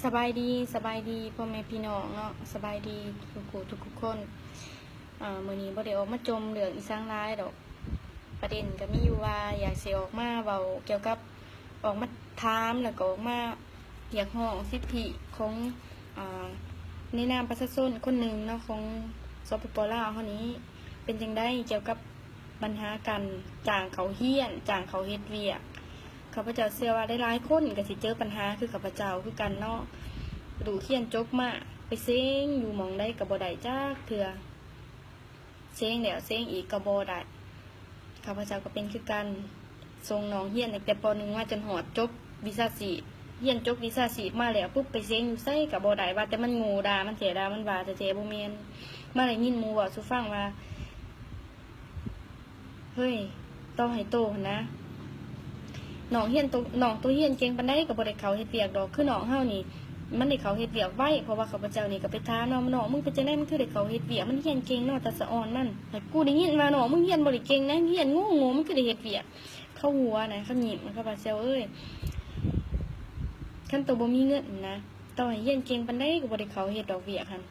ສະບາຍດີ, ສະບາຍດີພໍ່ແມ່ພີ່ນ້ອງເນາະ, ສະບາຍດີທຸກຜູ້ທຸກຄົນ. ອາ ມື້ນີ້ບໍ່ໄດ້ອອກມາຈົ່ມເລື່ອງອີ່ສັງຫຼາຍດອກ, ປະເດັນກໍມີຢູ່ວ່າຢາກຊິອອກມາເວົ້າກ່ຽວກັບ ອອກມາຖາມ ແລ້ວກໍອອກມາຮຽກຮ້ອງສິດທິຂອງ ອາ ໃນນາມປະຊາຊົນຄົນໜຶ່ງເນາະ ຂອງ ສປປ ລາວເຮົານີ້ ເປັນຈັ່ງໃດກ່ຽວກັບ ບັນຫາການຈ້າງເຂົາຮຽນ, ຈ້າງເຂົາເຮັດວຽກ. ຂ້າພະເຈົ້າເຊື່ອວ່າຫຼາຍໆຄົນກໍຊິເຈີບັນຫາຄືຂ້າພະເຈົ້າຄືກັນເນາະ, ລູກຮຽນຈົບມາໄປເສັງຢູ່ໝ່ອງໃດກໍບໍ່ໄດ້ຈັກເທື່ອ, ເສັງແລ້ວເສັງອີກກໍບໍ່ໄດ້. ຂ້າພະເຈົ້າກໍເປັນຄືກັນ, ສົ່ງນ້ອງຮຽນຕັ້ງແຕ່ ປໍໜຶ່ງ ມາຈົນຮອດຈົບວິຊາຊີບ, ຮຽນຈົບວິຊາຊີບມາແລ້ວປຸບ ໄປເສັງຢູ່ໃສກໍບໍ່ໄດ້, ວ່າແຕ່ມັນໂງ່ດ່າມັນແທ້ ດ່າມັນວ່າແທ້ໆ ບໍ່ແມ່ນ. ມາໄດ້ຍິນໝູ່ເວົ້າສູ່ຟັງວ່າ ເຮີ້ຍ ຕໍ່ໃຫ້ໂຕຫັ້ນນະ ນ້ອງຮຽນໂຕ ນ້ອງໂຕຮຽນເກັ່ງປານໃດກໍບໍ່ໄດ້ເຂົ້າເຮັດວຽກດອກ. ຄືນ້ອງເຮົານີ້ ມັນໄດ້ເຂົ້າເຮັດວຽກໄວ, ເພາະວ່າຂ້າພະເຈົ້ານີ້ກໍໄປຖາມເນາະ, ນ້ອງ ມຶງເປັນຈັ່ງໃດ ມັນຄືໄດ້ເຂົ້າເຮັດວຽກ, ມັນຮຽນເກັ່ງເນາະ ຕາສະອອນມັນ. ແລ້ວກູໄດ້ຍິນວ່າ ນ້ອງ ມຶງຮຽນບໍ່ໄດ້ເກັ່ງນະ, ຮຽນໂງ່ໆ ມັນຄືໄດ້ເຮັດວຽກ. ເຂົາຫົວນະ, ເຂົາຍິ້ມ. ຂ້າພະເຈົ້າເອີຍ ຄັນໂຕບໍ່ມີເງິນນະ, ຕໍ່ໃຫ້ຮຽນເກັ່ງປານໃດກໍບໍ່ໄດ້ເຂົ້າເຮັດດອກວຽກຫັ້ນ.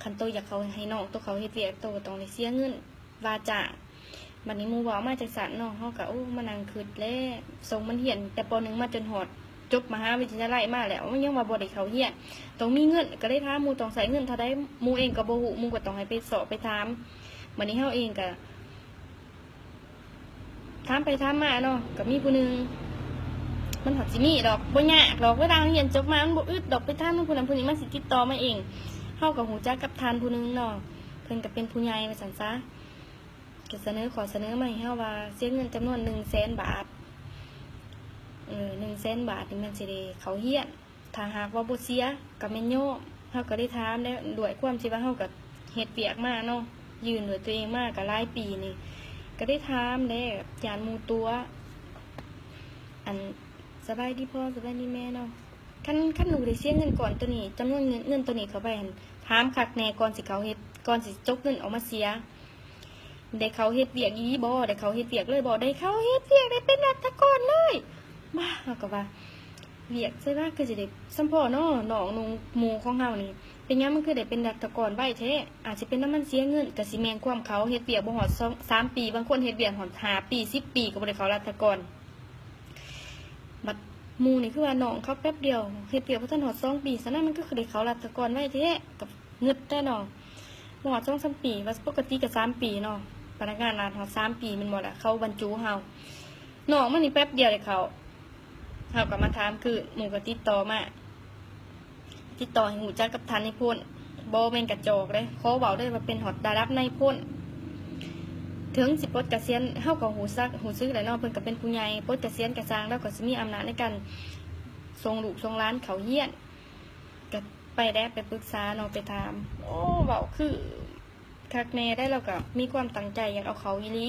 ຄັນໂຕຢາກເຂົ້າ ໃຫ້ນ້ອງໂຕເຂົ້າເຮັດວຽກ ໂຕກໍຕ້ອງໄດ້ເສຍເງິນວ່າຈ້າງ. ບັດນີ້ໝູ່ເວົ້າມາຈັ່ງຊັ້ນເນາະ, ເຮົາກໍ ໂອ້ ມານັ່ງຄຶດແຫຼະ, ສົ່ງມັນຮຽນແຕ່ ປໍໜຶ່ງ ມາຈົນຮອດຈົບມະຫາວິທະຍາໄລມາແລ້ວ ມັນຍັງວ່າບໍ່ໄດ້ເຂົ້າຮຽນ, ຕ້ອງມີເງິນ. ກໍເລີຍຖາມໝູ່ ຕ້ອງໃຊ້ເງິນເທົ່າໃດ, ໝູ່ເອງກໍບໍ່ຮູ້, ໝູ່ກໍຕ້ອງໃຫ້ໄປຊອກໄປຖາມ. ບັດນີ້ເຮົາເອງກໍ ຖາມໄປຖາມມາເນາະ, ກໍມີຜູ້ໜຶ່ງ ມັນຮອດຊິມີດອກ, ບໍ່ຍາກດອກ, ເວລາຮຽນຈົບມາມັນບໍ່ອຶດດອກ, ໄປຖາມນຳຜູ້ນັ້ນຜູ້ນີ້ ມັນຊິຕິດຕໍ່ມາເອງ. ເຮົາກໍຮູ້ຈັກກັບທ່ານຜູ້ໜຶ່ງເນາະ, ເພິ່ນກໍເປັນຜູ້ໃຫຍ່ວ່າຊັ້ນຊະ, ກໍສະເໜີ ຂໍສະເໜີມາໃຫ້ເຮົາວ່າ ເສຍເງິນຈຳນວນໜຶ່ງແສນບາດ, ເອີ ໜຶ່ງແສນບາດນີ້ ແມ່ນຊິໄດ້ເຂົ້າຮຽນ. ຖ້າຫາກວ່າບໍ່ເສຍກໍແມ່ນຍອມ. ເຮົາກໍໄດ້ຖາມແລ້ວ, ດ້ວຍຄວາມທີ່ວ່າເຮົາກໍເຮັດວຽກມາເນາະ, ຢືນດ້ວຍຕົວເອງມາກໍຫຼາຍປີນີ້, ກໍໄດ້ຖາມແລ້ວ ຢ້ານໝູ່ຕົວະ. ອັນ ສະບາຍດີພໍ່ ສະບາຍດີແມ່ເນາະ. ຄັນ ຄັນໜູໄດ້ເສຍເງິນກ້ອນໂຕນີ້, ຈຳນວນເງິນ ເງິນໂຕນີ້ເຂົ້າໄປຫັ້ນ, ຖາມຄັກແນ່ ກ່ອນຊິເຂົ້າເຮັດ, ກ່ອນຊິຈົກເງິນອອກມາເສຍ. ໄດ້ເຂົ້າເຮັດວຽກອີ່ຫຼີບໍ່? ໄດ້ເຂົ້າເຮັດວຽກເລີຍບໍ່? ໄດ້ເຂົ້າເຮັດວຽກ, ໄດ້ເປັນລັດຖະກອນເລີຍ. ບ້າ, ເຮົາກໍວ່າ ວຽກໃສວະ ຄືຊິໄດ້ສ່ຳພໍ່ເນາະ, ນ້ອງໜູໝູ່ຂອງເຮົານີ້ ເປັນຫຍັງມັນຄືໄດ້ເປັນລັດຖະກອນໄວແທ້? ອາດຊິເປັນນຳມັນເສຍເງິນ, ກໍຊິແມ່ນຄວາມເຂົາເຮັດວຽກບໍ່ຮອດສອງສາມປີ, ບາງຄົນເຮັດວຽກຮອດຫ້າປີ ສິບປີ ກໍບໍ່ໄດ້ເຂົ້າລັດຖະກອນ. ບັດໝູ່ນີ້ຄືວ່ານ້ອງເຂົາແປັບດຽວ, ເຮັດວຽກບໍ່ທັນຮອດສອງປີ, ສະນັ້ນມັນກໍຄືໄດ້ເຂົ້າລັດຖະກອນໄວແທ້. ກໍ ງຶດແທ້ເນາະ, ບໍ່ຮອດສອງສາມປີ, ວ່າປົກກະຕິກໍສາມປີເນາະ, ພະນັກງານລັດຮອດສາມປີແມ່ນບໍ່ລະ, ເຂົາບັນຈຸເຮົາ. ນ້ອງມັນນີ້ແປັບດຽວໄດ້ເຂົ້າ. ເຮົາກໍມາຖາມຄືນ, ໝູ່ກໍຕິດຕໍ່ມາ, ຕິດຕໍ່ໃຫ້ຮູ້ຈັກກັບທ່ານນາຍພົນ, ບໍ່ແມ່ນກະຈອກເດ້, ຂໍເວົ້າເດີວ່າເປັນຮອດລະດັບນາຍພົນ. ເຖິງຊິປົດກະສຽນ, ເຮົາກໍຮູ້ສັກ ຮູ້ສຶກແຫຼະເນາະ, ເພິ່ນກໍເປັນຜູ້ໃຫຍ່, ປົດກະສຽນກະຊ່າງ, ລາວກໍຊິມີອຳນາດໃນການສົ່ງລູກສົ່ງຫຼານເຂົ້າຮຽນ. ກໍ ໄປແລ້ວ ໄປປຶກສາເນາະ, ໄປຖາມ. ໂອ້ ເວົ້າຄືຄັກແນ່ໄດ໋, ລາວກໍມີຄວາມຕັ້ງໃຈຢາກເອົາເຂົ້າອີ່ຫຼີ.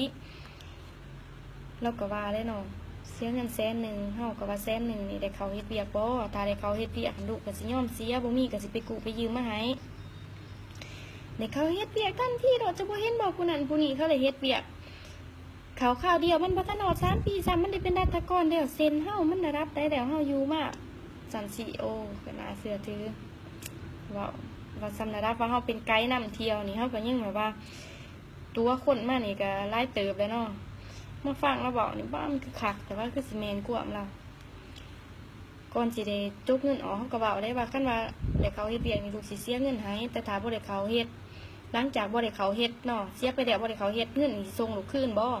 ລາວກໍວ່າແຫຼະເນາະ, ເສຍເງິນແສນໜຶ່ງ, ເຮົາກໍວ່າແສນໜຶ່ງນີ້ໄດ້ເຂົ້າເຮັດວຽກບໍ່? ຖ້າໄດ້ເຂົ້າເຮັດວຽກຫັ້ນ ລູກກໍຊິຍອມເສຍ, ບໍ່ມີກໍຊິໄປກູ້ໄປຢືມມາໃຫ້. ໄດ້ເຂົ້າເຮັດວຽກທັນທີໂລດ, ເຈົ້າບໍ່ເຫັນບໍ່ ຜູ້ນັ້ນຜູ້ນີ້ເຂົາໄດ້ເຮັດວຽກ. ເຂົ້າຄາວດຽວມັນບໍ່ທັນຮອດສາມປີຊ້ຳ, ມັນໄດ້ເປັນລັດຖະກອນແລ້ວ. ເຊັນເຮົາມັນລະດັບໃດແລ້ວ, ເຮົາຢູ່ມາຊັ້ນສີ່ ໂອ້ ກໍໜ້າເຊື່ອຖື. ເວົ້າ ວ່າສ່ຳລະດັບວ່າເຮົາເປັນໄກນຳທ່ຽວນີ້, ເຮົາກໍຍັງແບບວ່າ ຕົວະຄົນມານີ້ກໍຫຼາຍເຕີບແລ້ວເນາະ. ມາຟັງລາວເວົ້ານີ້ ບ້າ ມັນຄືຄັກ ແຕ່ວ່າຄືຊິແມ່ນຄວາມລາວ. ກ່ອນຊິໄດ້ຈົກເງິນອອກ ເຮົາກໍເວົ້າໄດ້ວ່າ ຄັນວ່າໄດ້ເຂົ້າເຮັດວຽກນີ້ ລູກຊິເສຍເງິນໃຫ້, ແຕ່ຖ້າບໍ່ໄດ້ເຂົ້າເຮັດ, ຫຼັງຈາກບໍ່ໄດ້ເຂົ້າເຮັດເນາະ, ເສຍໄປແລ້ວບໍ່ໄດ້ເຂົ້າເຮັດ, ເງິນນີ້ຊິສົ່ງລູກຄືນບໍ່?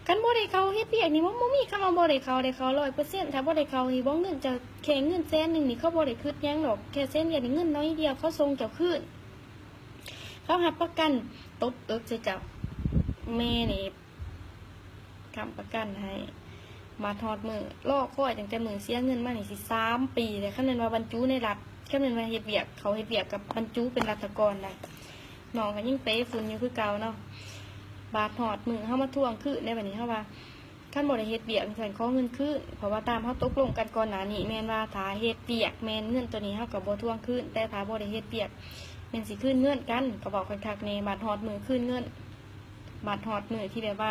ຄັນບໍ່ໄດ້ເຂົ້າເຮັດວຽກນີ້ ມັນບໍ່ມີຄຳວ່າບໍ່ໄດ້ເຂົ້າ, ໄດ້ເຂົ້າຮ້ອຍເປີເຊັນ. ຖ້າບໍ່ໄດ້ເຂົ້ານີ້ ບໍ່ ເງິນເຈົ້າ ແຄ່ເງິນແສນໜຶ່ງນີ້ ເຂົາບໍ່ໄດ້ຄິດຫຍັງດອກ, ແຄ່ເຊັນວຽກນີ້ ເງິນໜ້ອຍດຽວ ເຂົາສົ່ງເຈົ້າຄືນ, ເຂົາຮັບປະກັນຕົບເອິກໃສ່ເຈົ້າ. ແມ່ນີ້ ຄ້ຳປະກັນໃຫ້. ມາຮອດມື້ ລໍຄອຍຕັ້ງແຕ່ມື້ເສຍເງິນມານີ້ຊິສາມປີແລ້ວ, ຄັນແມ່ນວ່າບັນຈຸໃນລັດ, ຄັນແມ່ນວ່າເຮັດວຽກ, ເຂົາເຮັດວຽກກັບບັນຈຸເປັນລັດຖະກອນນະ, ນ້ອງກໍຍັງເຕະຝຸ່ນຢູ່ຄືເກົ່າເນາະ. ບາດຮອດມື້ເຮົາມາທວງຄືນໄດ໋, ບັດນີ້ເຮົາວ່າ ຄັນບໍ່ໄດ້ເຮັດວຽກຈັ່ງຊັ້ນ ຂໍເງິນຄືນ, ເພາະວ່າຕາມເຮົາຕົກລົງກັນກ່ອນໜ້ານີ້ ແມ່ນວ່າຖ້າເຮັດວຽກແມ່ນເງິນໂຕນີ້ເຮົາກໍບໍ່ທວງຄືນ, ແຕ່ຖ້າບໍ່ໄດ້ເຮັດວຽກແມ່ນຊິຄືນເງິນກັນ, ກໍເວົ້າຄັກໆແດ່. ບາດຮອດມື້ຄືນເງິນ, ບາດຮອດມື້ທີ່ແບບວ່າ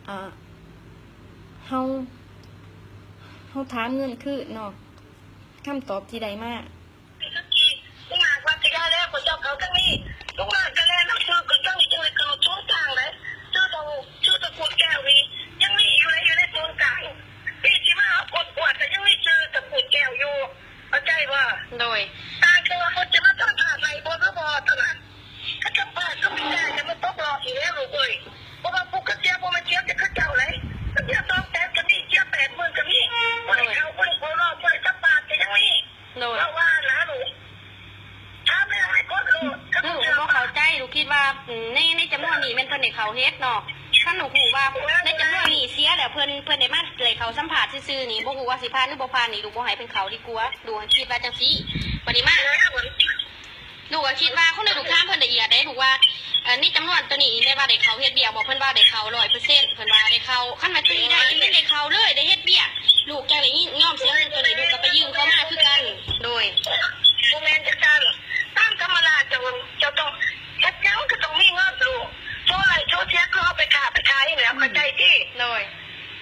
ອ່າ ເຮົາ ເຮົາຖາມເງິນຄືນເນາະ, ຄຳຕອບທີ່ໄດ້ມາ. ລຸງມາກວ່າຊິໄດ້ແລ້ວ ເຂົາເຈົ້າເຂົ້າທາງນີ້ ລຸງມາກກໍແລ່ນນຳຊື່ຂຶ້ນທາງນີ້ ຈັ່ງໄດ້ຂຶ້ນສູນກາງໄດ໋ ຊື່ທາງ ຊື່ທາງພູດແກ້ວນີ້ ຍັງມີຢູ່ໃນ ຢູ່ໃນສູນກາງ ທີ່ຊິມາເອົາຄົນກວດ ກໍຍັງມີຊື່ທາງພູດແກ້ວຢູ່ ເຂົ້າໃຈບໍ່? ໂດຍ ຕ່າງແຕ່ວ່າເພິ່ນຈະມາສຳພາດໄດ້ບໍ່ ຫຼືບໍ່ເທົ່ານັ້ນ ຄັນສຳພາດກໍມີແຕ່ຈະມາຕົກລອບອີກແລ້ວລູກເອີຍ ເພາະວ່າຜູ້ກະເສຍບໍ່ແມ່ນເສຍແຕ່ເຂົາເຈົ້າເດ້ ກະເສຍສອງແສນກໍມີ ເສຍແປດໝື່ນກໍມີ ບໍ່ໄດ້ເຂົ້າ ບໍ່ໄດ້ເຂົ້າລອບ ບໍ່ໄດ້ສຳພາດກໍຍັງມີ. ໂດຍ ເພາະວ່ານະລູກ ຖາມແນວໃຫ້ຄົນໂລດ ຄັນ ລູກ ເຊື່ອ ບໍ່ເຂົ້າໃຈ ລູກຄິດວ່າ ອືມ ໃນ ໃນຈຳນວນນີ້ແມ່ນເພິ່ນໄດ້ເຂົ້າເຮັດເນາະ ຄັນລູກຮູ້ວ່າໃນຈຳນວນນີ້ເສຍແລ້ວ ເພິ່ນ ເພິ່ນໄດ້ມາ ໄດ້ເຂົ້າສຳພາດຊື່ໆນີ້ ບໍ່ຮູ້ວ່າຊິຜ່ານຫຼືບໍ່ຜ່ານນີ້ ລູກບໍ່ໃຫ້ເພິ່ນເຂົ້າດີກວ່າ ລູກຄິດວ່າຈັ່ງຊີ້ ບັດນີ້ມາ ແລ້ວ ລູກກໍຄິດວ່າຄົນໃດລູກຖາມເພິ່ນລະອຽດເດ້ ລູກວ່າ ເອີ ໃນຈຳນວນໂຕນີ້ແມ່ນວ່າໄດ້ເຂົ້າເຮັດວຽກບໍ່? ເພິ່ນວ່າໄດ້ເຂົ້າຮ້ອຍເປີເຊັນ ເພິ່ນວ່າໄດ້ເຂົ້າ ຄັນວ່າໂຕນີ້ໄດ້ ແມ່ນໄດ້ເຂົ້າເລີຍ ໄດ້ເຮັດວຽກ ລູກຈັ່ງໄດ້ຍິນຍອມເສຍເງິນໂຕນີ້ ລູກກໍໄປຢືມເຂົາມາຄືກັນ. ໂດຍ ບໍ່ແມ່ນຈັ່ງຊັ້ນ ຕາມທຳມະດາເຈົ້າ ເຈົ້າຕ້ອງເຮັດຫຍັງກໍຕ້ອງມີເງິນລູກ ໂຊໄລ່ໂຊເສຍ ຄືເຮົາໄປຄ້າໄປຂາຍນີ້ແຫຼະ ເຂົ້າໃຈຕິ? ໂດຍ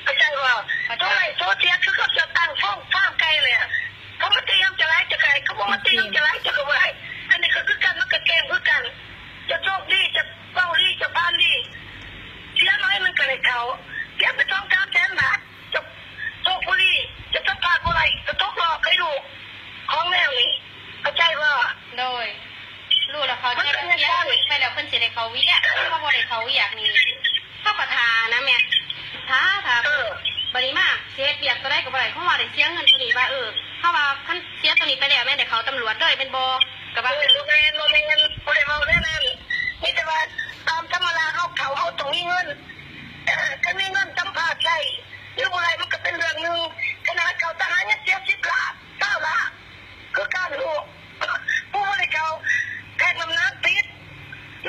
ເຂົ້າໃຈບໍ່? ໂຊໄລ່ໂຊເສຍ ຄືເຂົາເຈົ້າຕັ້ງຟາມ ຟາມໄກ່ແຫຼະ ເຂົາມາຕີນຳຈະຫຼາຍຈະໄກ ເຂົາບໍ່ມາຕີນຳຈະຫຼາຍຈະກໍບໍ່ໄດ້ ອັນນີ້ກໍຄືກັນ ມັນກໍເກມຄືກັນ ຈະໂຊກດີ ຈະເວົ້າດີ ຈະຜ່ານດີ ເສຍໜ້ອຍມັນກໍໄດ້ເຂົ້າ ເສຍໄປສອງສາມແສນບາດ ຈະໂຊກບໍ່ດີ ຈະສຳພາດບໍ່ໄດ້ ກະຕົກລອບໄປລູກ ຂອງແນວນີ້ ເຂົ້າໃຈບໍ່? ໂດຍ ຮູ້ແລ້ວເຂົ້າໃຈ ມັນເປັນຈັ່ງຊັ້ນ ໄປແລ້ວເພິ່ນຊິໄດ້ເຂົ້າວຽກ ເພາະວ່າບໍ່ໄດ້ເຂົ້າວຽກນີ້ ເຮົາກໍຖ້ານະແມ່ ຖ້າ ຖ້າ ເອີ ບັດນີ້ມາຊິເຮັດວຽກໂຕໃດກໍບໍ່ໄດ້ ເພາະວ່າໄດ້ເສຍເງິນໂຕນີ້ວ່າ ເອີ ເຮົາວ່າຄັນເສຍໂຕນີ້ໄປແລ້ວແມ່ນໄດ້ເຂົ້າຕຳຫຼວດເລີຍແມ່ນບໍ່? ກໍວ່າ ເອີ ບໍ່ແມ່ນ ບໍ່ແມ່ນ ບໍ່ໄດ້ເວົ້າແນວນັ້ນ ມີແຕ່ວ່າຕາມທຳມະດາເຮົາເຂົ້າ ເຮົາຕ້ອງມີເງິນ ຄັນມີເງິນສຳພາດໄດ້ ຫຼືບໍ່ໄດ້ມັນກໍເປັນເລື່ອງໜຶ່ງ ຂະໜາດເຂົ້າທະຫານຍັງເສຍສິບລ້ານ ຊາວລ້ານ ຄືກັນລູກ ຜູ້ບໍ່ໄດ້ເຂົ້າ ແພກນ້ຳໜັກຕິດ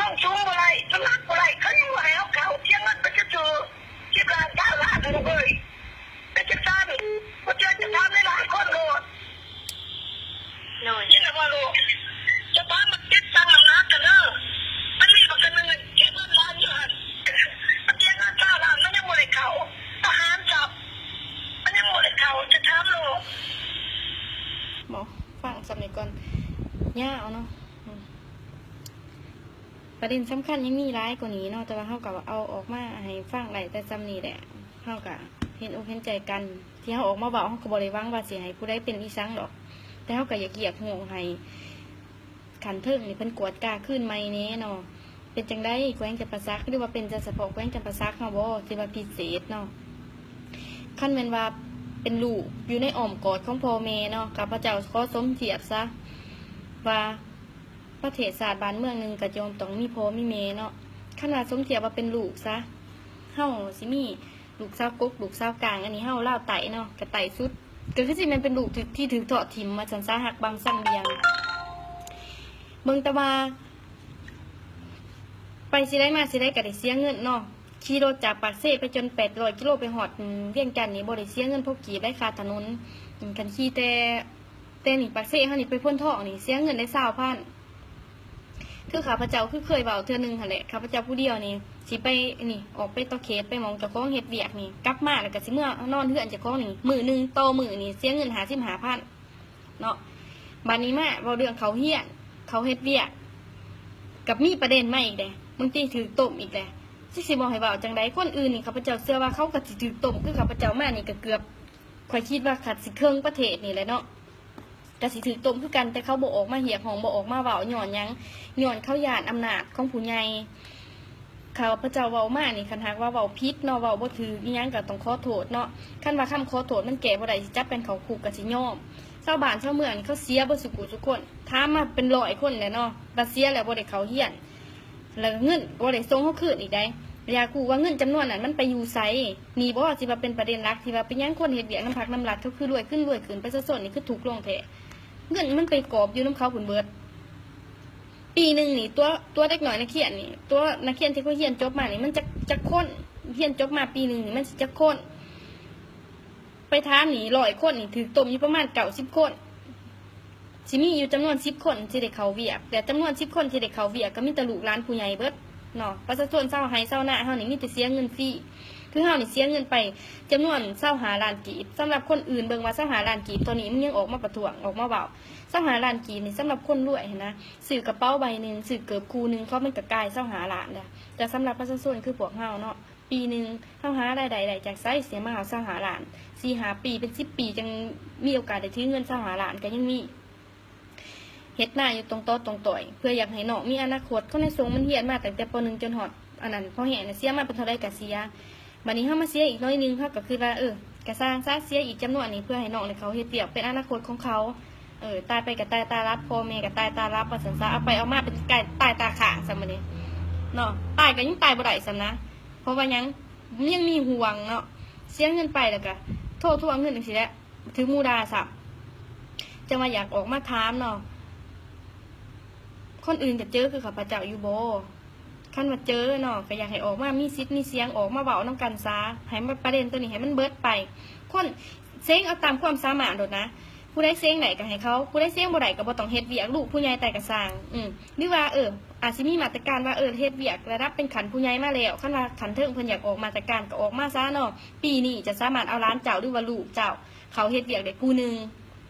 ລົງສູງບໍ່ໄດ້ ນ້ຳໜັກບໍ່ໄດ້ ເຂົາຍັງບໍ່ໃຫ້ເຮົາເຂົ້າ ເສຍເງິນໄປຊື່ໆ ສິບລ້ານ ຊາວລ້ານ ລູກເອີຍ ເປັນຈັ່ງຊັ້ນ ບໍ່ເຊື່ອຈະຖາມຫຼາຍໆຄົນໂລດ. ໂດຍ ຍິນແລ້ວບໍ່ລູກ ຈະພາມາຕິດຕັ້ງນ້ຳໜັກກັນເດີ ມັນມີບັກອັນໜຶ່ງເຈັດພັນລ້ານຢູ່ຫັ້ນ ມັນເສຍເງິນຊາວລ້ານ ມັນຍັງບໍ່ໄດ້ເຂົ້າ ທະຫານຈັບ ມັນຍັງບໍ່ໄດ້ເຂົ້າ ຈະຖາມໂລດ. ບໍ່ ຟັງສ່ຳນີ້ກ່ອນ ຍາວເນາະ ອືມ ປະເດັນສຳຄັນຍັງມີຫຼາຍກວ່ານີ້ເນາະ ແຕ່ວ່າເຮົາກໍເອົາອອກມາໃຫ້ຟັງໄດ້ແຕ່ສ່ຳນີ້ແຫຼະ ເຮົາກໍເຫັນອົກເຫັນໃຈກັນ ທີ່ເຮົາອອກມາເວົ້າ ເຮົາກໍບໍ່ໄດ້ຫວັງວ່າຊິໃຫ້ຜູ້ໃດເປັນອີ່ສັງດອກ ແຕ່ເຮົາກໍຢາກຮຽກຮ້ອງໃຫ້ຂັ້ນເທິງນີ້ເພິ່ນກວດກາຄືນໃໝ່ແດ່ເນາະ ເປັນຈັ່ງໃດແຂວງຈຳປາສັກ ຫຼືວ່າເປັນແຕ່ສະເພາະແຂວງຈຳປາສັກເຮົາບໍ່ ທີ່ວ່າພິເສດເນາະ ຄັນແມ່ນວ່າເປັນລູກຢູ່ໃນອ້ອມກອດຂອງພໍ່ແມ່ເນາະ ຂ້າພະເຈົ້າຂໍສົມທຽບຊະວ່າ ປະເທດຊາດບ້ານເມືອງໜຶ່ງກໍຍ່ອມຕ້ອງມີພໍ່ມີແມ່ເນາະ ຄັນວ່າສົມທຽບວ່າເປັນລູກຊະ ເຮົາຊິມີລູກສາວກົກ ລູກສາວກາງ ອັນນີ້ເຮົາລາວໃຕ້ເນາະ ກໍໃຕ້ສຸດ ກໍຄືຊິແມ່ນເປັນລູກທີ່ ທີ່ຖືກທອດຖິ້ມວ່າຊັ້ນຊະ ຮັກບັງຊັງບຽງ ເບິ່ງແຕ່ວ່າ ໄປຊິໄດ້ມາຊິໄດ້ກໍໄດ້ເສຍເງິນເນາະ ຂີ່ລົດຈາກປາກເຊໄປຈົນແປດຮ້ອຍກິໂລ ໄປຮອດ ອືມ ວຽງຈັນນີ້ ບໍ່ໄດ້ເສຍເງິນພົກກີບໄດ້ຄ່າຖະໜົນ ອືມ ຄັນຂີ່ແຕ່ ແຕ່ນີ້ປາກເຊເຮົານີ້ໄປໂພນທອງນີ້ເສຍເງິນໄດ້ຊາວພັນ ຄືຂ້າພະເຈົ້າຄືເຄີຍເວົ້າເທື່ອໜຶ່ງຫັ້ນແຫຼະ ຂ້າພະເຈົ້າຜູ້ດຽວນີ້ຊິໄປນີ້ ອອກໄປຕໍ່ເຂດ ໄປໝ່ອງເຈົ້າຂອງເຮັດວຽກນີ້ ກັບມາແລ້ວກໍຊິເມືອນອນເຮືອນເຈົ້າຂອງນີ້ ມື້ໜຶ່ງຕໍ່ມື້ນີ້ເສຍເງິນຫ້າສິບຫ້າພັນເນາະ ບາດນີ້ມາເວົ້າເລື່ອງເຂົ້າຮຽນ ເຂົ້າເຮັດວຽກ ກັບມີປະເດັນມາອີກເດ້ ບາງທີຖືກຕົ້ມອີກເດ້ ຈັກຊິເວົ້າໃຫ້ເວົ້າຈັ່ງໃດ ຄົນອື່ນນີ້ຂ້າພະເຈົ້າເຊື່ອວ່າເຂົາກໍຊິຖືກຕົ້ມຄືຂ້າພະເຈົ້າມານີ້ກໍເກືອບ ຂ້ອຍຄິດວ່າຄັນຊິເຄິ່ງປະເທດນີ້ແຫຼະເນາະ ກະຊິຖືກຕົ້ມຄືກັນ ແຕ່ເຂົາບໍ່ອອກມາຮຽກຮ້ອງ ບໍ່ອອກມາເວົ້າ ຍ້ອນຫຍັງ? ຍ້ອນເຂົາຢ້ານອຳນາດຂອງຜູ້ໃຫຍ່. ຂ້າພະເຈົ້າເວົ້າມານີ້ ຄັນຫາກວ່າເວົ້າຜິດເນາະ ເວົ້າບໍ່ຖືກອີ່ຫຍັງ ກະຕ້ອງຂໍໂທດເນາະ. ຄັນວ່າຄຳຂໍໂທດມັນແກ້ບໍ່ໄດ້ ຊິຈັບກັນເຂົ້າຄຸກ ກະຊິຍອມ. ຊາວບ້ານຊາວເມືອງນີ້ ເຂົາເສຍເບິດສູ່ຜູ້ສູ່ຄົນ ຖາມມາເປັນຮ້ອຍຄົນແຫຼະເນາະ ວ່າເສຍແລ້ວບໍ່ໄດ້ເຂົ້າຮຽນ. ແລ້ວເງິນກໍບໍ່ໄດ້ສົ່ງເຮົາຄືນອີກໃດ໋. ຢາກຮູ້ວ່າເງິນຈຳນວນນັ້ນມັນໄປຢູ່ໃສ? ນີ້ບໍ່ ທີ່ວ່າເປັນປະເດັນຫຼັກ ທີ່ວ່າເປັນຫຍັງຄົນເຮັດວຽກນຳພັກນຳລັດ ເຂົາຄືລວຍຂຶ້ນລວຍຂຶ້ນ ປະຊາຊົນນີ້ຄືທຸກລົງແທ້. ເງິນມັນໄປກອບຢູ່ນຳເຂົາພຸ້ນເບິດ. ປີໜຶ່ງນີ້ ຕົວ ຕົວເດັກນ້ອຍນັກຮຽນນີ້ ຕົວນັກຮຽນທີ່ເຂົາຮຽນຈົບມານີ້ ມັນຈັກ ຈັກຄົນ? ຮຽນຈົບມາປີໜຶ່ງນີ້ ມັນຊິຈັກຄົນ? ໄປຖາມນີ້ ຮ້ອຍຄົນນີ້ ຖືກຕົ້ມຢູ່ປະມານເກົ້າສິບຄົນ. ຊິມີຢູ່ຈຳນວນສິບຄົນທີ່ໄດ້ເຂົ້າວຽກ ແຕ່ຈຳນວນສິບຄົນທີ່ໄດ້ເຂົ້າວຽກ ກໍມີແຕ່ລູກຫຼານຜູ້ໃຫຍ່ເບິດເນາະ. ປະຊາຊົນຊາວໄຮ່ຊາວນາເຮົານີ້ ມີແຕ່ເສຍເງິນຟຣີ. ຄືເຮົານີ້ເສຍເງິນໄປຈຳນວນຊາວຫ້າລ້ານກີບ. ສຳລັບຄົນອື່ນເບິ່ງວ່າຊາວຫ້າລ້ານກີບ ຕອນນີ້ມັນຍັງອອກມາປະທ້ວງ ອອກມາເວົ້າ. ຊາວຫ້າລ້ານກີບນີ້ ສຳລັບຄົນລວຍຫັ້ນນະ, ຊື້ກະເປົາໃບໜຶ່ງ, ຊື້ເກີບຄູ່ໜຶ່ງ ເຂົາມັນກະກາຍຊາວຫ້າລ້ານແລ້ວ. ແຕ່ສຳລັບປະຊາຊົນຄືພວກເຮົາເນາະ, ປີໜຶ່ງເຮົາຫາລາຍໄດ້ໄດ້ຈາກໃສ ເສຍມາເອົາຊາວຫ້າລ້ານ? ສີ່ຫ້າປີ ເປັນສິບປີ ຈັ່ງມີໂອກາດໄດ້ຖືເງິນຊາວຫ້າລ້ານ ກະຍັງມີ. ເຮັດນາຢູ່ຕົງຕໍຕົງຕ່ອຍ ເພື່ອຢາກໃຫ້ນ້ອງມີອະນາຄົດ. ເຂົາໄດ້ສົ່ງມັນຮຽນມາຕັ້ງແຕ່ ປໍໜຶ່ງ ຈົນຮອດອັນນັ້ນ ປໍຫ້າ ນະ ເສຍມາເປັນເທົ່າໃດກະເສຍ. ບາດນີ້ເຮົາມາເສຍອີກໜ້ອຍໜຶ່ງ ເຮົາກະຄິດວ່າ ເອີ ກະຊ່າງຊະ ເສຍອີກຈຳນວນນີ້ ເພື່ອໃຫ້ນ້ອງໄດ້ເຂົ້າເຮັດວຽກ ເປັນອະນາຄົດຂອງເຂົາ. ເອີ ຕາຍໄປກະຕາຍຕາຫຼັບ ພໍ່ແມ່ກະຕາຍຕາຫຼັບ ວ່າຊັ້ນຊະ. ເອົາໄປເອົາມາເປັນກາຍຕາຍຕາຄ້າງຊະ ບາດນີ້ເນາະ, ຕາຍກະຍັງຕາຍບໍ່ໄດ້ຊ້ຳນະ. ເພາະວ່າຫຍັງ? ຍັງມີຫ່ວງເນາະ, ເສຍເງິນໄປແລ້ວກະໂທທວງເງິນຈັ່ງຊີ້ແຫຼະ. ຖືກໝູ່ດ່າຊ້ຳ. ຈັ່ງວ່າຢາກອອກມາຖາມເນາະ, ຄົນອື່ນກະເຈີຄືຂ້າພະເຈົ້າຢູ່ບໍ່? ຄັນວ່າເຈີເນາະ ກະຢາກໃຫ້ອອກມາມີສິດມີສຽງ ອອກມາເວົ້ານຳກັນຊະ ໃຫ້ມັນ ປະເດັນໂຕນີ້ໃຫ້ມັນເບິດໄປ. ຄົນເສັງເອົາຕາມຄວາມສາມາດໂລດນະ, ຜູ້ໃດເສັງໄດ້ກະໃຫ້ເຂົາ, ຜູ້ໃດເສັງບໍ່ໄດ້ກະບໍ່ຕ້ອງເຮັດວຽກ. ລູກຜູ້ໃຫຍ່ແຕ່ກະຊ່າງ ອື ຫຼືວ່າ ເອີ ອາດຊິມີມາດຕະການວ່າ ເອີ ເຮັດວຽກລະດັບເປັນຂັ້ນຜູ້ໃຫຍ່ມາແລ້ວ, ຄັນວ່າຂັ້ນເທິງເພິ່ນຢາກອອກມາດຕະການກະອອກມາຊະເນາະ. ປີນີ້ຈະສາມາດເອົາຫຼານເຈົ້າ ຫຼືວ່າລູກເຈົ້າ ເຂົາເຮັດວຽກໄດ້ຜູ້ໜຶ່ງ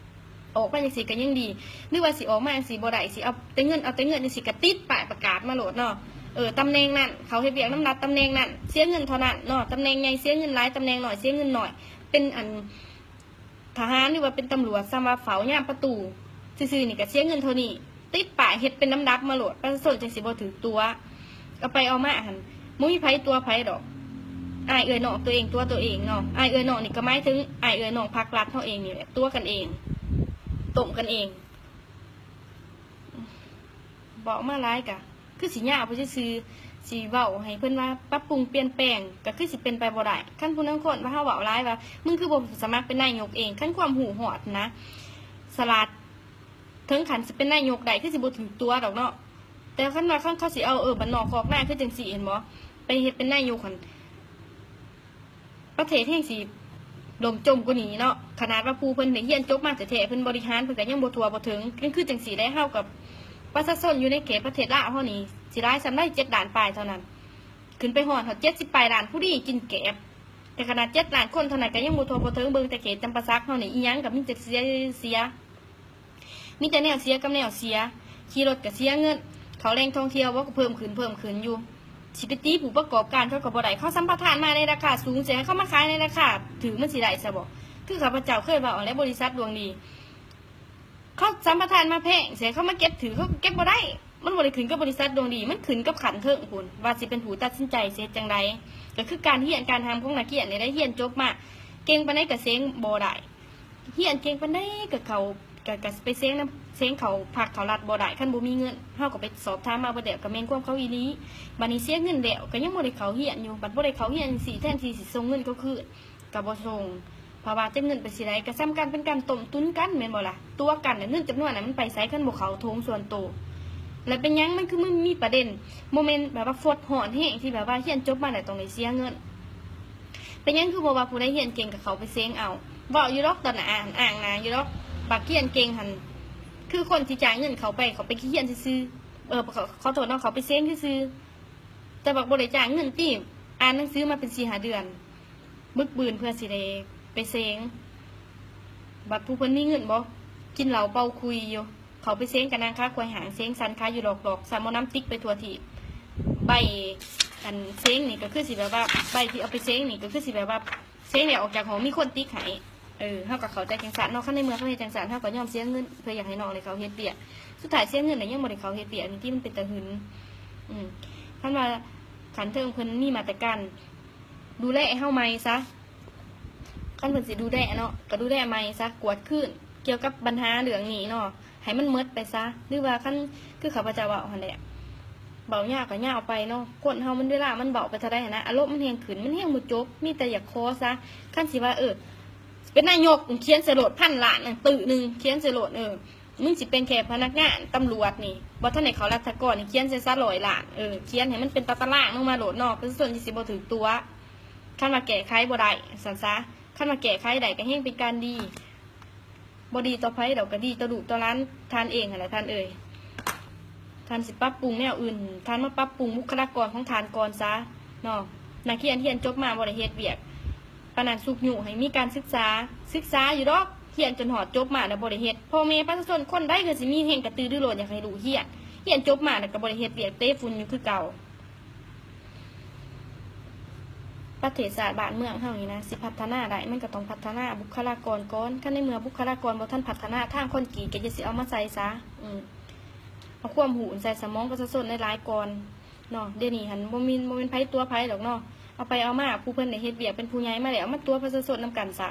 ອອກມາຈັ່ງຊີ້ກະຍັງດີ. ຫຼືວ່າຊິອອກມາຈັ່ງຊີ້ບໍ່ໄດ້ ຊິເອົາແຕ່ເງິນ ເອົາແຕ່ເງິນຈັ່ງຊີ້ກະຕິດປ້າຍປະກາດມາໂລດເນາະ. ເອີ ຕຳແໜ່ງນັ້ນ ເຂົາເຮັດວຽກນຳລັດຕຳແໜ່ງນັ້ນ ເສຍເງິນເທົ່ານັ້ນເນາະ, ຕຳແໜ່ງໃຫຍ່ເສຍເງິນຫຼາຍ ຕຳແໜ່ງນ້ອຍເສຍເງິນໜ້ອຍ. ເປັນອັນ ທະຫານ ຫຼືວ່າເປັນຕຳຫຼວດ ສ່ຳວ່າເຝົ້າຍາມປະຕູຊື່ໆນີ້ກະເສຍເງິນເທົ່ານີ້. ຕິດປ້າຍເຮັດເປັນລຳດັບມາໂລດ ປະຊາຊົນຈັ່ງຊິບໍ່ຖືກຕົວະ. ເອົາໄປເອົາມາຫັ້ນ ບໍ່ມີໃຜຕົວະໃຜດອກ, ອ້າຍເອື້ອຍນ້ອງຕົວເອງຕົວະຕົວເອງເນາະ. ອ້າຍເອື້ອຍນ້ອງນີ້ກະໝາຍເຖິງອ້າຍເອື້ອຍນ້ອງພັກລັດເຮົາເອງນີ້ແຫຼະ ຕົວະກັນເອງ ຕົ້ມກັນເອງ. ເວົ້າມາຫຼາຍກະຄືຊິຍາວໄປຊື່ໆ, ຊິເວົ້າໃຫ້ເພິ່ນວ່າປັບປຸງປ່ຽນແປງກະຄືຊິເປັນໄປບໍ່ໄດ້. ຄັນຜູ້ລາງຄົນວ່າເຮົາເວົ້າຫຼາຍວ່າ ມຶງຄືບໍ່ສະໝັກເປັນນາຍົກເອງ, ຄັນຄວາມຮູ້ຮອດນະ ສະຫຼາດ ເຖິງຂັ້ນຊິເປັນນາຍົກໄດ້ ຄືຊິບໍ່ຖືກຕົວະດອກເນາະ. ແຕ່ຄັນວ່າ ຄັນເຂົາຊິເອົາ ເອີ ບ້ານນອກຄອກນາຄືຈັ່ງຊີ້ ເຫັນບໍ່ ໄປເຮັດເປັນນາຍົກຫັ້ນ ປະເທດແຮ່ງຊິລົ້ມຈົມກວ່ານີ້ເນາະ. ຂະໜາດວ່າຜູ້ເພິ່ນໄດ້ຮຽນຈົບມາແທ້ໆ ເພິ່ນບໍລິຫານເພິ່ນກະຍັງບໍ່ທົ່ວບໍ່ເຖິງ. ຄືຈັ່ງຊີ້ແຫຼະ ເຮົາກັບປະຊາຊົນຢູ່ໃນເຂດປະເທດລາວເຮົານີ້ ຊິຫຼາຍສ່ຳໃດ ເຈັດລ້ານປາຍເທົ່ານັ້ນ, ຂຶ້ນໄປຮອດ ຮອດເຈັດສິບປາຍລ້ານ ຜູ້ດີກິນແກບ. ແຕ່ຂະໜາດເຈັດລ້ານຄົນເທົ່ານັ້ນກະຍັງບໍ່ທົ່ວບໍ່ເຖິງ. ເບິ່ງແຕ່ເຂດຈຳປາສັກເຮົານີ້ ອີ່ຫຍັງກະມີແຕ່ເສຍ ເສຍ ມີແຕ່ແນວເສຍກັບແນວເສຍ. ຂີ່ລົດກະເສຍເງິນ, ເຂົ້າແຫຼ່ງທ່ອງທ່ຽວບໍ່ກະເພີ່ມຂຶ້ນ ເພີ່ມຂຶ້ນຢູ່. ຊິໄປຕີຜູ້ປະກອບການເຂົາກະບໍ່ໄດ້. ເຂົາສຳປະທານມາໃນລາຄາສູງ ຊິໃຫ້ເຂົາມາຂາຍໃນລາຄາຖືກ ມັນຊິໄດ້ຊະບໍ່? ຄືຂ້າພະເຈົ້າເຄີຍເວົ້າຫັ້ນແຫຼະ ບໍລິສັດດວງດີ ເຂົາສຳປະທານມາແພງ ຊິໃຫ້ເຂົາມາເກັບຖືກ ເຂົາກະເກັບບໍ່ໄດ້. ມັນບໍ່ໄດ້ຂຶ້ນກັບບໍລິສັດດວງດີ ມັນຂຶ້ນກັບຂັ້ນເທິງພຸ້ນ ວ່າຊິເປັນຜູ້ຕັດສິນໃຈຊິເຮັດຈັ່ງໃດ. ກະຄືການຮຽນການຮ່ຳຂອງນັກຮຽນນີ້ແຫຼະ, ຮຽນຈົບມາເກັ່ງປານໃດກະເສັງບໍ່ໄດ້. ຮຽນເກັ່ງປານໃດກະເຂົ້າ ກະ ກະໄປເສັງນຳ ເສັງເຂົ້າພັກເຂົ້າລັດບໍ່ໄດ້ ຄັນບໍ່ມີເງິນ. ເຮົາກະໄປສອບຖາມມາເບິດແລ້ວ ກະແມ່ນຄວາມເຂົາອີ່ຫຼີ. ບາດນີ້ເສຍເງິນແລ້ວກະຍັງບໍ່ໄດ້ເຂົ້າຮຽນຢູ່. ບັດບໍ່ໄດ້ເຂົ້າຮຽນຈັ່ງຊີ້ ແທນທີ່ຊິສົ່ງເງິນເຂົາຄືນ ກະບໍ່ສົ່ງ. ເພາະວ່າຈັກເງິນໄປຊິໄດ້ ກະສ່ຳກັນເປັນການຕົ້ມຕຸນກັນແມ່ນບໍ່ລະ? ຕົວະກັນ ແລະເງິນຈຳນວນນັ້ນມັນໄປໃສ ຄັນບໍ່ເຂົ້າຖົງສ່ວນໂຕ? ແລະເປັນຫຍັງມັນຄືມີປະເດັນ ບໍ່ແມ່ນແບບວ່າຟົດຮ້ອນແຮງ ທີ່ແບບວ່າຮຽນຈົບມາແລ້ວຕ້ອງໄດ້ເສຍເງິນ? ເປັນຫຍັງຄືບໍ່ວ່າຜູ້ໃດຮຽນເກັ່ງກະເຂົ້າໄປເສັງເອົາ? ເວົ້າຢູ່ດອກ ຕອນໜ້າອ່ານ ອ້າງໜ້າຢູ່ດອກ. ບັກຮຽນເກັ່ງຫັ້ນ ຄືຄົນທີ່ຈ່າຍເງິນເຂົ້າໄປ ເຂົ້າໄປຮຽນຊື່ໆ ເອີ ຂໍ ຂໍໂທດເນາະ ເຂົ້າໄປເສັງຊື່ໆ. ແຕ່ບັກບໍ່ໄດ້ຈ່າຍເງິນຕິ ອ່ານໜັງສືມາເປັນສີ່ຫ້າເດືອນ ບຶກບືນເພື່ອຊິໄດ້ໄປເສັງ. ບັດຜູ້ເພິ່ນມີເງິນບໍ່ ກິນເຫຼົ້າເປົ່າຂຸ່ຍຢູ່. ເຂົ້າໄປເສັງກະນັ່ງຂາຄວາຍຫ້າງ ເສັງສັ່ນຂາຢູ່ຫຼອກໆ ຊ້ຳເອົາໜຳຕິກໄປທົ່ວທີບ. ໃບອັນເສັງນີ້ກະຄືຊິແບບວ່າ ໃບທີ່ເອົາໄປເສັງນີ້ກະຄືຊິແບບວ່າ ເສັງແລ້ວອອກຈາກຫ້ອງມີຄົນຕິກໃຫ້. ເອີ ເຮົາກະເຂົ້າໃຈຈັ່ງຊັ້ນເນາະ. ຄັນໃນເມື່ອເຂົາເຮັດຈັ່ງຊັ້ນ ເຮົາກະຍອມເສຍເງິນເພື່ອຢາກໃຫ້ນ້ອງໄດ້ເຂົ້າເຮັດວຽກ. ສຸດທ້າຍເສຍເງິນແລ້ວຍັງບໍ່ໄດ້ເຂົ້າເຮັດວຽກນີ້ຕິ ມັນເປັນຕາຫຶງ. ອື ຄັນວ່າຂັ້ນເທິງເພິ່ນມີມາດຕະການດູແລໃຫ້ເຮົາໃໝ່ຊະ, ຄັນເພິ່ນຊິດູແລເນາະ ກະດູແລໃໝ່ຊະ ກວດຄືນກ່ຽວກັບບັນຫາເລື່ອງນີ້ເນາະ ໃຫ້ມັນໝົດໄປຊະ. ຫຼືວ່າຄັນຄືຂ້າພະເຈົ້າເວົ້າຫັ້ນແຫຼະ ເວົ້າຍາວກະຍາວໄປເນາະ. ຄົນເຮົາມັນເວລາມັນເວົ້າໄປເທົ່າໃດຫັ້ນນະ ອາລົມມັນແຮງຂຶ້ນ ມັນແຮງບໍ່ຈົບ ມີແຕ່ຢາກຂໍຊະ. ຄັນຊິວ່າ ເອີ ເປັນນາຍົກ ຂຽນໃສ່ໂລດ ພັນລ້ານ ຕື້ໜຶ່ງ ຂຽນໃສ່ໂລດ. ເອີ ມຶງຊິເປັນແຄ່ພະນັກງານຕຳຫຼວດນີ້ ບໍ່ທັນໄດ້ເຂົ້າລັດຖະກອນນີ້ ຂຽນໃສ່ຊະ ຮ້ອຍລ້ານ. ເອີ ຂຽນໃຫ້ມັນເປັນຕາຕະລາງລົງມາໂລດເນາະ ປະຊາຊົນຈັ່ງຊິບໍ່ຖືກຕົວະ. ຄັນວ່າແກ້ໄຂບໍ່ໄດ້ ຊັ້ນຊະ ຄັນວ່າແກ້ໄຂໄດ້ກະແຮງເປັນການດີ. ບໍ່ດີຕໍ່ໃຜດອກ ກະດີຕໍ່ລູກຕໍ່ຫຼານທ່ານເອງຫັ້ນແຫຼະທ່ານເອີຍ. ທ່ານຊິປັບປຸງແນວອື່ນ ທ່ານມາປັບປຸງບຸກຄະລາກອນຂອງທ່ານກ່ອນຊະເນາະ. ນັກຮຽນຮຽນຈົບມາບໍ່ໄດ້ເຮັດວຽກ ປານນັ້ນຊຸກຍູ້ໃຫ້ມີການສຶກສາ ສຶກສາຢູ່ດອກ ຮຽນຈົນຮອດຈົບມາແລ້ວບໍ່ໄດ້ເຮັດ. ພໍ່ແມ່ປະຊາຊົນຄົນໃດກໍຊິມີແຮງກະຕືລືລົ້ນຢາກໃຫ້ລູກຮຽນ ຮຽນຈົບມາແລ້ວກໍບໍ່ໄດ້ເຮັດວຽກ ເຕະຝຸ່ນຢູ່ຄືເກົ່າ. ປະເທດຊາດບ້ານເມືອງເຮົານີ້ນະ ຊິພັດທະນາໄດ້ ມັນກໍຕ້ອງພັດທະນາບຸກຄະລາກອນກ່ອນ. ຄັນໃນເມື່ອບຸກຄະລາກອນບໍ່ທັນພັດທະນາ ທາງຄອນກຣີດກໍຢ່າຊິເອົາມາໃສ່ຊະ ອືມ ເອົາຄວາມຮູ້ໃສ່ສະໝອງປະຊາຊົນຫຼາຍໆກ່ອນເນາະ. ດຽວນີ້ຫັ້ນບໍ່ມີ ບໍ່ແມ່ນໃຜຕົວະໃຜດອກເນາະ ເອົາໄປເອົາມາ ຜູ້ເພິ່ນໄດ້ເຮັດວຽກເປັນຜູ້ໃຫຍ່ມາແລ້ວ ມາຕົວະປະຊາຊົນນຳກັນຊະ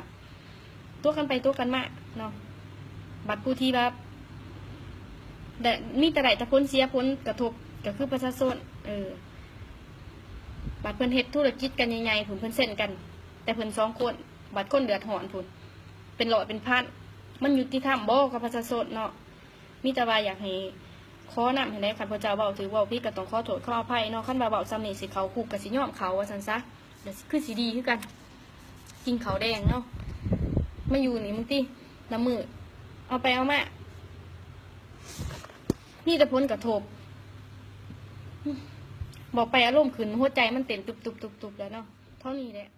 ຕົວະກັນໄປຕົວະກັນມາເນາະ. ບັດຜູ້ທີ່ວ່າ ໄດ້ ມີແຕ່ໄດ້ແຕ່ຜົນເສຍຜົນກະທົບກໍຄືປະຊາຊົນ ເອີ ບັດເພິ່ນເຮັດທຸລະກິດກັນໃຫຍ່ໆພຸ້ນ ເພິ່ນເຊັນກັນແຕ່ເພິ່ນສອງຄົນ ບັດຄົນເດືອດຮ້ອນພຸ້ນ ເປັນຮ້ອຍເປັນພັນ ມັນຍຸຕິທຳບໍ່ກັບປະຊາຊົນເນາະ? ມີແຕ່ວ່າຢາກໃຫ້ ຂໍນຳຫັ້ນແຫຼະ ຄັນພວກເຈົ້າເວົ້າຖືກເວົ້າຜິດກໍຕ້ອງຂໍໂທດຂໍອະໄພເນາະ. ຄັນວ່າເວົ້າສ່ຳນີ້ຊິເຂົ້າຄຸກກໍຊິຍອມເຂົ້າວ່າຊັ້ນຊະ ກໍຄືຊິດີຄືກັນ ກິນເຂົ້າແດງເນາະ ມາຢູ່ນີ້ມຶງຕິ ລະມື້ ເອົາໄປເອົາມາ ມີແຕ່ຜົນກະທົບ ບອກໄປອາລົມຂຶ້ນ ຫົວໃຈມັນເຕັ້ນຕຸບໆໆໆແລ້ວເນາະ ເທົ່ານີ້ແຫຼະ.